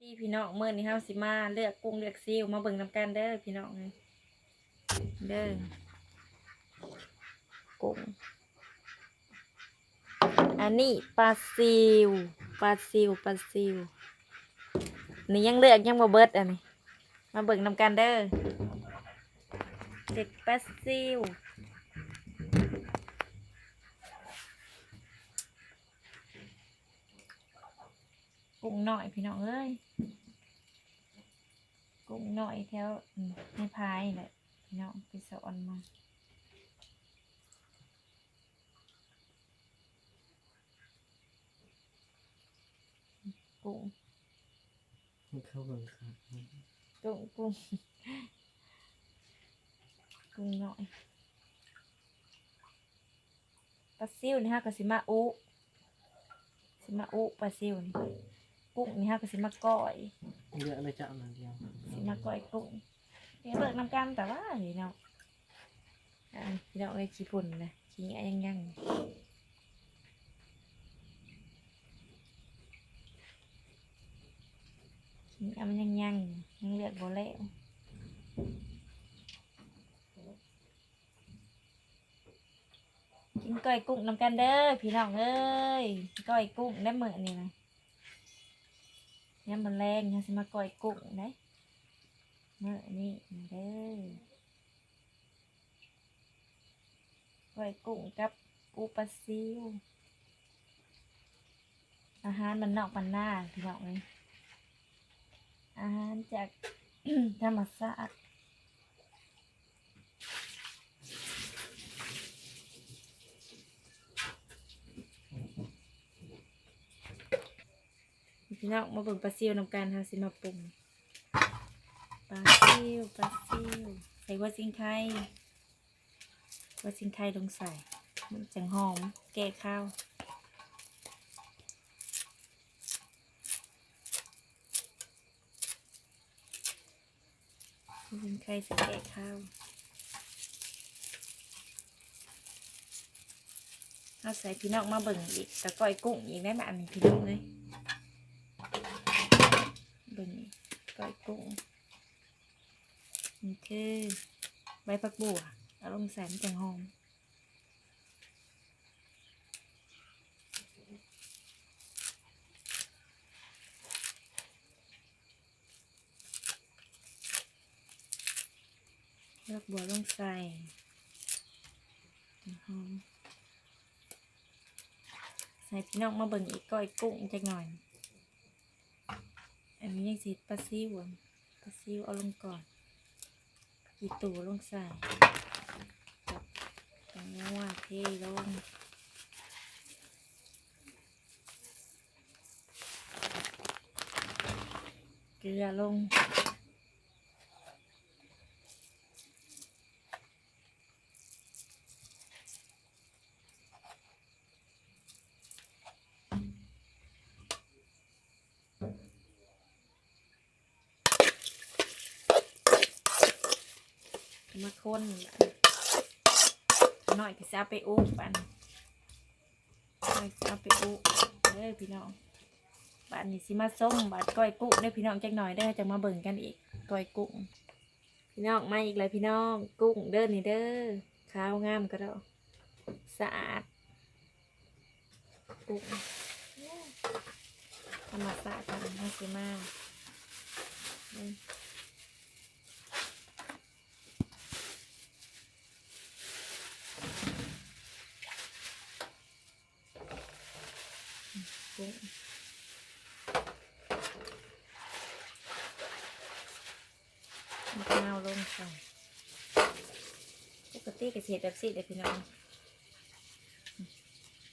ພີ່ນ້ອງ ມື້ນີ້ເຮົາຊິມາເລືອກກຸ້ງເລືອກຊີວ ມາເບິ່ງນຳກັນເດີພີ່ນ້ອງເອີຍ ເດີ ກຸ້ງ ອັນນີ້ປາຊິວ ປາຊິວ ປາຊິວ ນີ້ຍັງເລືອກຍັງບໍ່ເບິດອັນນີ້ ມາເບິ່ງນຳກັນເດີ ເດັດປາຊິວ ກຸ້ງນ້ອຍພີ່ນ້ອງເອີຍ ກຸ້ງນ້ອຍແຖວ ອືມ ໃນພາຍແຫຼະພີ່ນ້ອງ ໄປສອນມາ ກຸ້ງ ເຂົ້າເບິ່ງຄັກ ກຸ້ງ ກຸ້ງ ກຸ້ງນ້ອຍ. ປາຊິວນີ້ເຮົາກໍຊິມາອຸ ຊິມາອຸປາຊິວນີ້ ກຸ້ງນີ້ເຮົາກໍຊິມາກ້ອຍ ເລືອກເລີຍເຈົ້າອັນດຽວ ຊິມາກ້ອຍກຸ້ງ ເບິ່ງນຳກັນ ແຕ່ວ່ານີ້ເນາະ ອ່າ ພີ່ນ້ອງເອີຍ ຂີ້ຝຸ່ນນະ ຂີ້ເຫຍື້ອຍັງໆ ຂີ້ເຫຍື້ອມັນຍັງໆ ຍັງເລືອກບໍ່ແລ້ວ. ກິນກ້ອຍກຸ້ງນຳກັນເດີພີ່ນ້ອງເອີຍ ກ້ອຍກຸ້ງເດີມື້ນີ້ນະ ຍາມມື້ແລງເຮົາຊິມາກ້ອຍກຸ້ງເດ້ ມື້ນີ້ນະເດີ ກ້ອຍກຸ້ງກັບປູປາຊິວ ອາຫານບ້ານນອກບ້ານນາພີ່ນ້ອງເອີຍ ອາຫານຈາກທຳມະຊາດ. ພີ່ນ້ອງມາເບິ່ງປາຊິວນຳກັນ ເຮົາຊິມາປຸງ ປາຊິວ ປາຊິວ ໃສ່ຫົວສີໄຄ ຫົວສີໄຄລົງໃສ່ ມັນຈັ່ງຫອມ ແກ້ຄາວ. ເປັນໄຂ່ໃສ່ແກະຂາວ ເອົາໃສ່ພີ່ນ້ອງມາເບິ່ງອີກ ກະກ້ອຍກຸ້ງອີກແດ່ບາດນີ້ພີ່ນ້ອງເອີຍ ເບິ່ງ ກ້ອຍກຸ້ງ ນີ້ຄືໃບຜັກບົ່ວ ເອົາລົງໃສ່ມັນຈັ່ງຫອມ. ດອກບົວລົງໃສ່ ຫອມ ໃສ່ພີ່ນ້ອງມາເບິ່ງອີກ ກ້ອຍກຸ້ງຈັກໜ່ອຍ. ອັນນີ້ຍັງຊິເຮັດປາຊິວ ປາຊິວເອົາລົງກ່ອນ ອີ່ຕູລົງໃສ່ ກັບແປ້ງນົວເທລົງ ເກືອລົງ. ມາຄົນ ໜ້ອຍກໍຊິເອົາໄປອຸບ ອັນໜ້ອຍຊິເອົາໄປອຸບເດີພີ່ນ້ອງ. ບາດນີ້ຊິມາຊົມບາດກ້ອຍກຸ້ງເດີພີ່ນ້ອງ ຈັກໜ້ອຍເດີ ເຮົາຈະມາເບິ່ງກັນອີກ ກ້ອຍກຸ້ງ. ພີ່ນ້ອງ ມາອີກແລ້ວພີ່ນ້ອງ ກຸ້ງເດີນີ້ເດີ ຂາວງາມກະດອກ ສະອາດ ກຸ້ງທຳມະຊາດ ເຮົາຊິມາ ກຸ້ງ ໝາກນາວລົງໃສ່ ປົກກະຕິກະຊິເຮັດແບບຊີ້ແຫຼະພີ່ນ້ອງ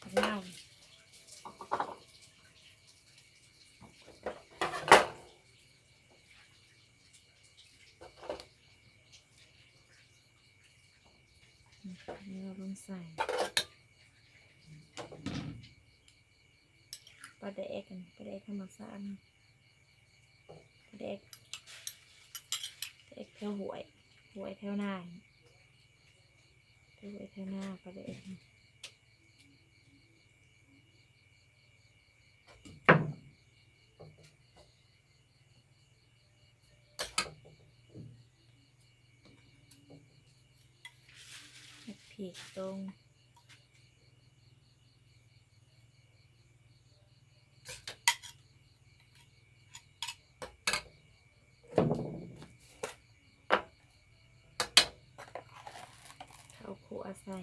ໝາກນາວ. ເອົາລົງໃສ່ ປາແດກ ປາແດກທຳມະຊາດ ປາແດກ ປາແດກແຖວຫ້ວຍ ຫ້ວຍແຖວນາ ແຖວຫ້ວຍແຖວນາ ປາແດກ. ອີກຕົງ ເຂົ້າຂົ້ວໃສ່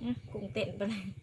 ອືມ ກຸ້ງເຕັ້ນໄປເລີຍ.